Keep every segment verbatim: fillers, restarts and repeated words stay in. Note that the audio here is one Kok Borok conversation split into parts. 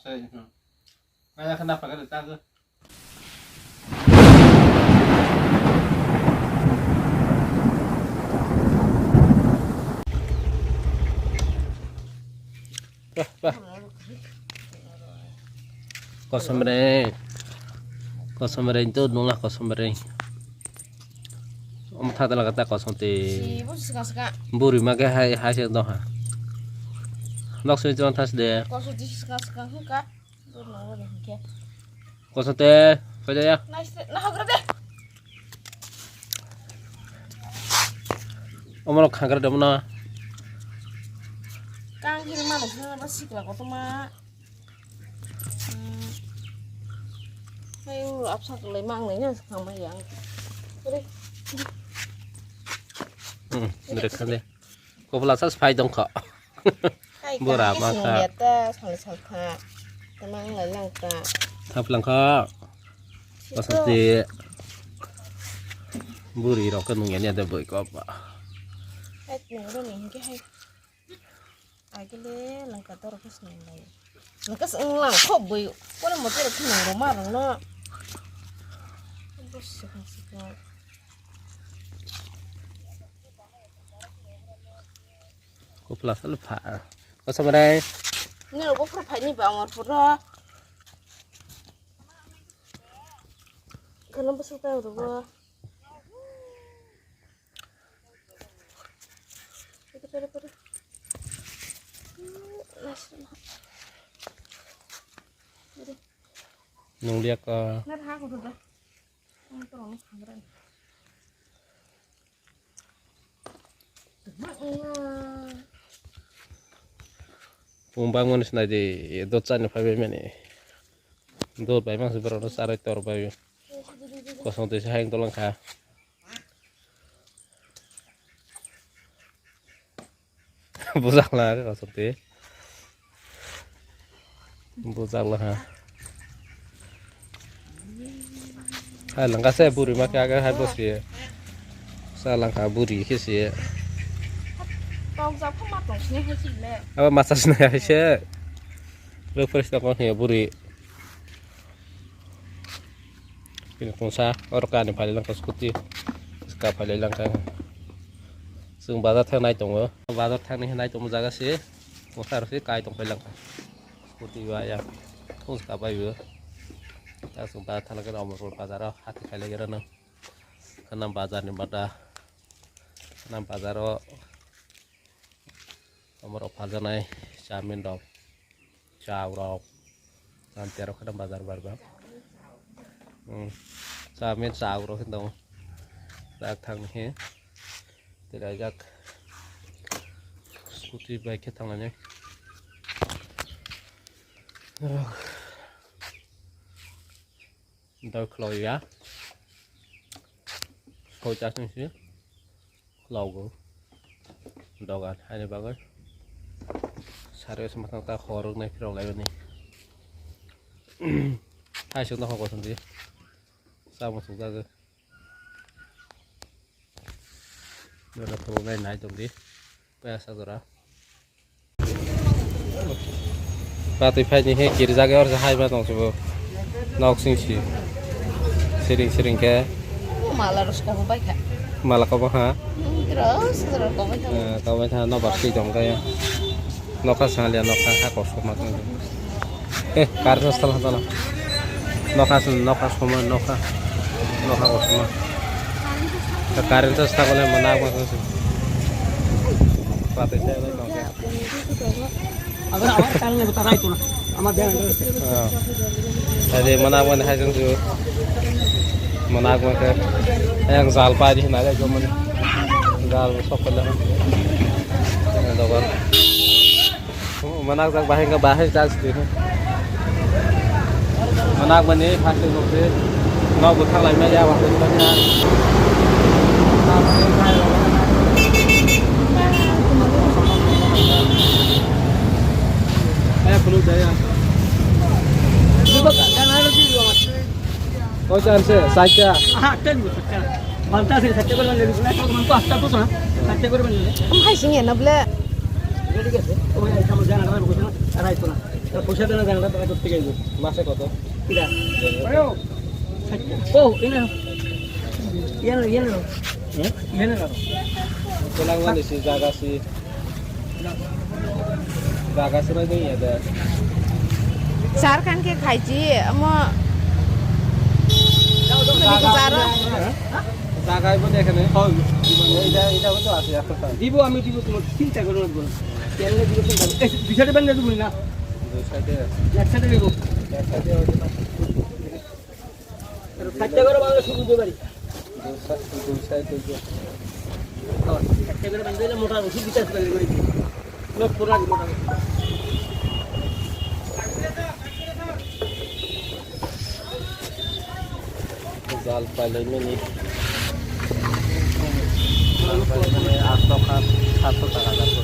Sai, hmm. Kaya kena pakai letak tu. Bah, bah. Kosomreng. Kosomreng tu nunglah kosomreng. Om thata laga ta kosom te. Si, bo si sika sika. Buri ma ke hai, hai se doha. Nok sui chon thas de. Kosom ti sika sika hingka. Dur no bo de hingke. Kosom te, koi de ya. Nice, na hagra de. Omoro khangra de mona. Kang hiri ma le sina ba sikla ko toma. Hmm. Hai u apsa ko le mang le nya kang ma yang. Re. Hmm, re khande. Kopla sas phai dong kho. Hai, bora kang ma kha. Sini ta sal sal kha. Tamang lai lang ta. Thap lang kha. Siko. Pasal ti buri rok ke nung ya ni ada boi ko ba. Hai, nung ro ni hingke hai. Agile langka doro khe swnam lai. Langka se wng lang kho bui. Kore motor khe nang roma rang no. Bus sikang sikang. Kopla sal pha. Kosa marai. Ni rok buphur phai ni ba amar puro. Kana bus ta ro. Nung liak, ah. Pung bangmani sinai di, dot chani phaibai mani. Dot bai mangsi borok no charai tor bai. Kosong twi se hayung tolong kha. Bujak la kosong twi. Bujak la ha. Hai langka se buri ma khe age hai bosi. Sa langka buri khe se. Tong jak pha ma tong sini hai sini le. Abo masa sini hai se. Lo first tong he buri. Bini kungsa oro kani phai langkha scooty. Ska phai langkha. Chwng bazar thang nai tongo. Bazar thang ni nai tongo jaga se. Kungsa aro se kai tong phai langkha. Scooty ba ya. Kungsa bai bo. Ta chwng bazar thang khe Omorpur bazar o hati khai lai rano. Khana bazar ni bata. Khana bazar o. Omorok phaljaknai chowmin rok, chow rok, amtwi rok kheno bazar bar ba. Hmm, chowmin chow rok hinwi tongo. Dak thang ni khe tei laijak scooty bai khe thang lainai. Doi khwlaiya. Soi ta sing si. Khwlaigo. Dogan haini bagwi. Sari se mathang ta khorok nai phirok lai bini. Hai sung ta khorok sung di. Sa mo sung ta ge. Dora phuru nai nai tong di. Paya sa dora. Batwi phaini he girjak or hai ma tong subo. Nok sing si. Siring siring khe. Mala rwsko bo bai kha. Mala kobo ha. Rwsko rwsko bai kha. Eh, kobo kha no bak twi tong kha ya. Nokha sanglia nokha ha kosom ma tong. Eh, current stal hatala. Nokha sung, nokha soma, nokha. Nokha kosom ma. Current stal kole mana apa sung. Batwi sa tong kha. Tadi mana mana hai jeng ju. Mana mana ke. Yang jal pa di na le jom. Jal sok pala. Dogan. Mana jak bahai ke bahai jak di. Mana mani pasti nukti. Nau buthang lai ma ya bahai. Eh, belum saya. Coba kan ada di luar. Oh, jangan saya, saya. Ah, ten butuh kan. Bantas ini satu bulan dari sana, kalau mampu asta tu sana. Satu bulan ini. Kamu hai sini ya, nabla. Jadi gitu. Oh ya, kamu jangan ada buku sana. Ada itu lah. Pwisa dena jangda bai dokti gaibo. Mase koto? Kira? Aro. Oh, ina. Iyano, iyano. Hmm? Iyano. Jaga si. Jaga si bai dong ya da. Sar khan khe khaiji, omo. Jaga ibo dekhe nai. Oh, ida, ida bo to ase, ekho ta. Dibo, ami dibo, tomar chinta koro na. Kemne dibo, chinta. Eh, bisare bande dibo na. Dui side e. Ek side e dibo. Ek side e. Aro chatta kore bangla shuru hoite pari. Dui side, dui side e. Aro chatta kore bangla mota rosi bichar kore kore. Lok pura mota rosi. Jal pailai mani. Jal pailai mani aatso kha, saatso taka jago.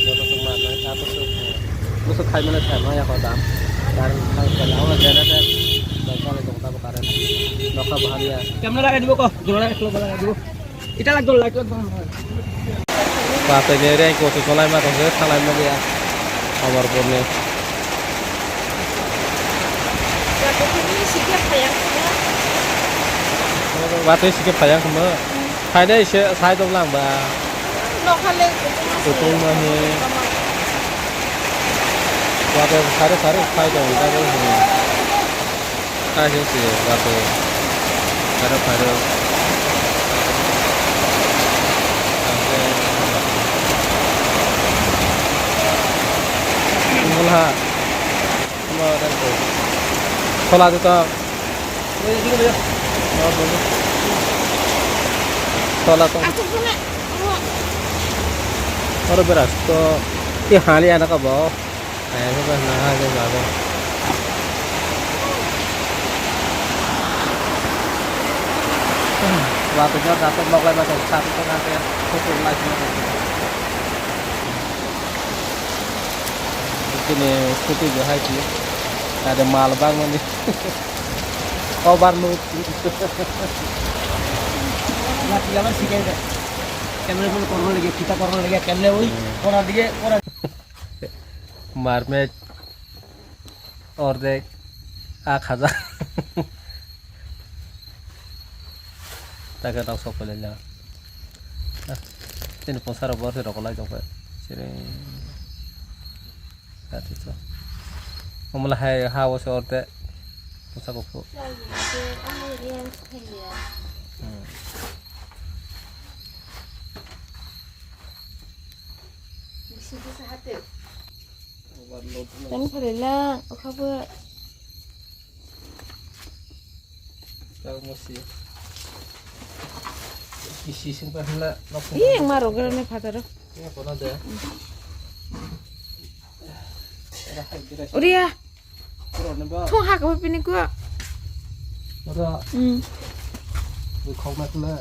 Joto swk manai, aatso swk, buso khai mani khai maya ko dam. Current khai khai, abo generator, bai chalai tongo tabo current. Nokha bo hamya. Camera lagai dibo ko, jora lagai dibo, lagai dibo. Ita lagdo, light lagdo. Ba tei ni reng ko se cholai ma tong se, thalai ma ya. Amarpur ni. Watwi sikhe phaiya khama. Phainai se sai tong lang ba. Kutung ma he. Watwi sare sare phai tong ta he. Kaisa se watwi. Sare phai rw. Wngkha. Thola de to. Thola to. Oro beras to. Ti hali ana ka bo. Ai ko ba na ha ke ba. Wa to jor da to mok lai ba to sa to na ke. Ko to lai. Kini scooty bo hai khe. Ade mal bangmani. Overload. Lati lama sikai da. Kemne phone korna lagi, kita korna lagi, kemne oi, kora dige, kora. Marmet. Ordek a khaja. Taka rok sok pele la. Tini posa rok bor se rok lai jok bai. Sere. Ati to. Omla hai ha o se orde. Posa kok. Hmm. Tani phalila, okha bo. Kisi sing pa hla nok. Ih, ma rok ni phataro. Ya, kono de. Uriya. Thung ha kabo pini ko. Ada. Hmm. Bukhok na kula.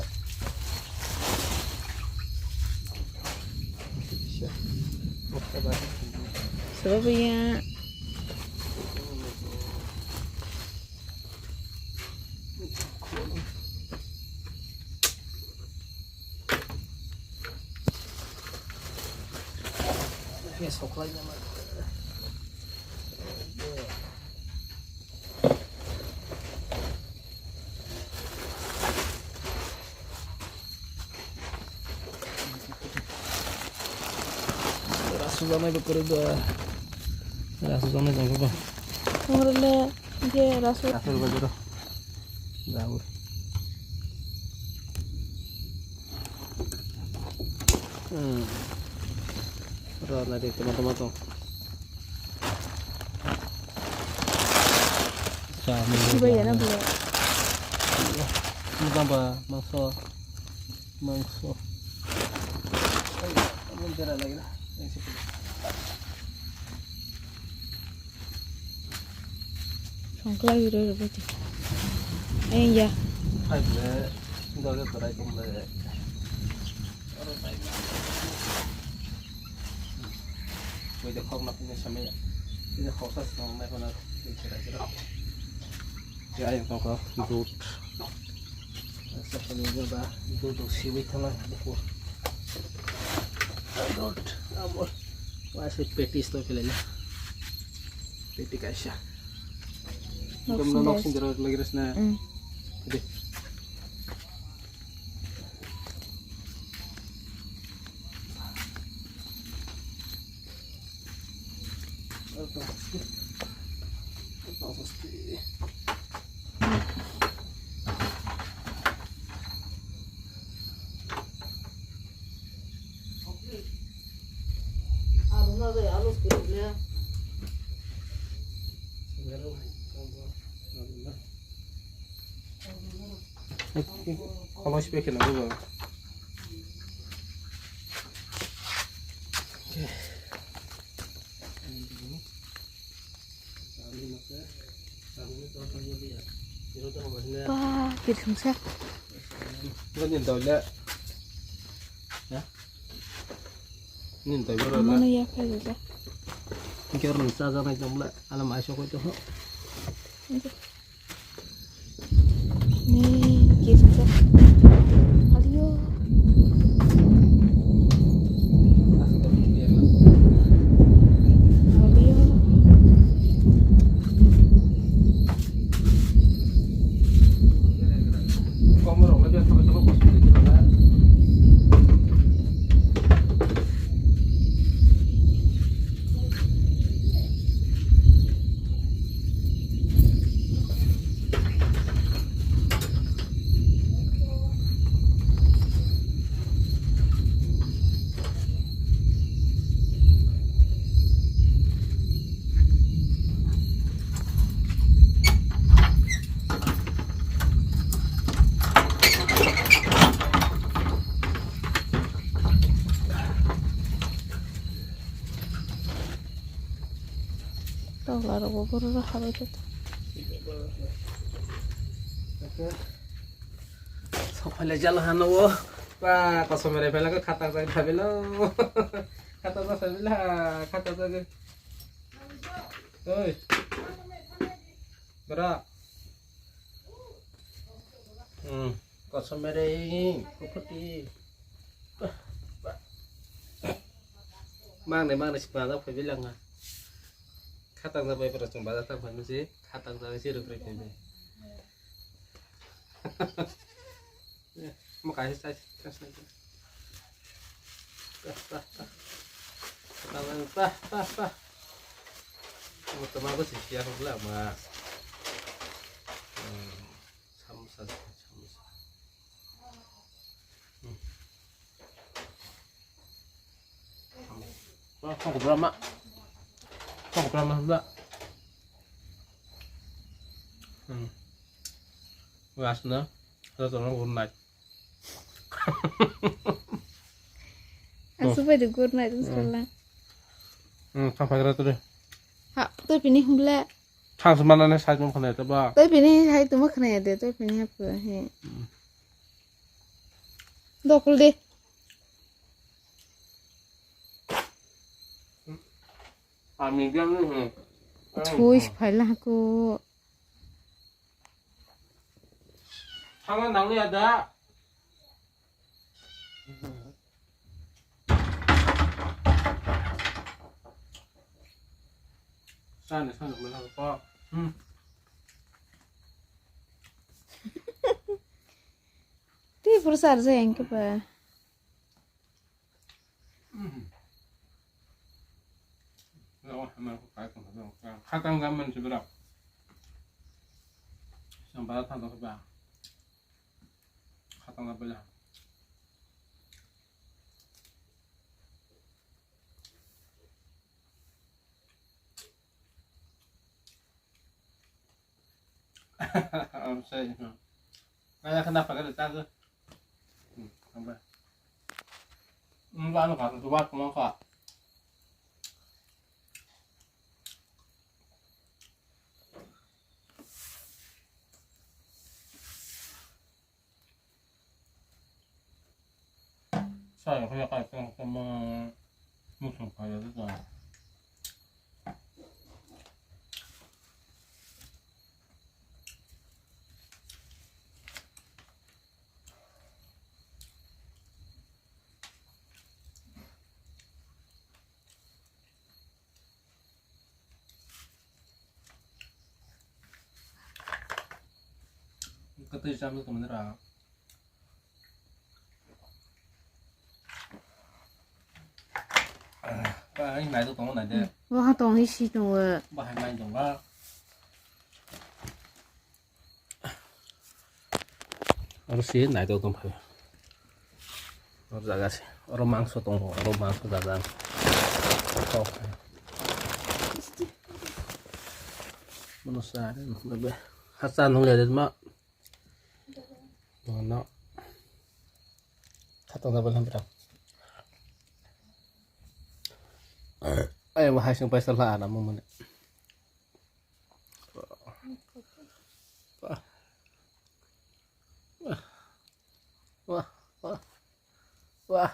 Sebab ya. Rasu janai bo kwrwi ba. Rasu janai tongkha ba. Tongrele je rasu. Rasu ba jero. Jabo. Hmm. Ro na de toma toma tong. Sa mo. Sibai ya na bro. Mo tamba mangso. Mangso. Ay, amon dera lagi na. Ay, sige. Songklai ro ro bati. Ay, ya. Ay, le. Dole berai tong le. Wede khok na pini samaya. Ini khok sa song na kono. Ini kira kira. Ya, yang tong ko. Dut. Asa kami ba duduk siwi thala buku. Duduk amor. Wah, si petis to kele na. Peti kaisa. Nok Gam no nok sindai. Sindai lagi resna. Hmm. Deh. Kolos pe kena bugo. Ba, kithungsa. Bugo ni dole. Ya? Nin tei borok Amano ya khaijajak. Hingke oro nung chajaknai tongmole, ano mai sokoi tongo. Ni kisa. Aliyo. Aliyo. Tokla rok bo borok rok habai khe. Sok phai lai jalo hano o. Ba, kosom berai phai lai khe khatang jai phabi lo. Khatang jai phabi la, khatang jai. Oi. Bra. Hmm. Kosom berai, kukuti. Ba, ba. Mang ni, mang ni si bazar phai bilang ah. Khatang jai bai pura chung bazar tang phai misi. Khatang jai si ruk ruk phai bai. Mo kaisa chai, chai, chai, chai. Tah, tah, tah. Tah, tah, tah, tah. Mo tama ko si siya ko bela ma. Hmm, samosa, samosa. Hmm. Wah, kok berapa? Kok berapa sudah? Hmm. Wah, sana. Ada tolong good night. Ang supai de good night, hmm, sekolah. Hmm, sampai kira tu deh. Ha, tu pini humble. Thang se manane sai tong khna ta ba. Toi pini hai tongma khna ya de, toi pini hapla he. Dokol de. Ami biang ni he. Thui se phaila ko. Thangna nangli ya da. Sani, sani, mela ko. Hmm. Ti pur sar je engke pa. Hmm. Khatang gaman sibra. Sampai tang ba. Khatang bela. Am sai. Kaya kena pakai tak. Hmm, sampai. Enggak anu kan, dua kemangka. Sa ya kaya kai tong tong musung kaya tu ta. Kwtwi chamung tongmani ra. Ba, ang nai tongo nai de. Bo ha tong hi si tongo. Ba hai nai tongo. Oro si nai tongo tong phai. Oro jaga si. Oro mangso tongo, oro mangso jaga. Tok. Mono sa re, no be. Hasa nung le ma. Bono khatungna bwlai bwrang. Ai, bo hai sung paisa la ana mo mane. Wah. Wah. Wah. Wah. Wah.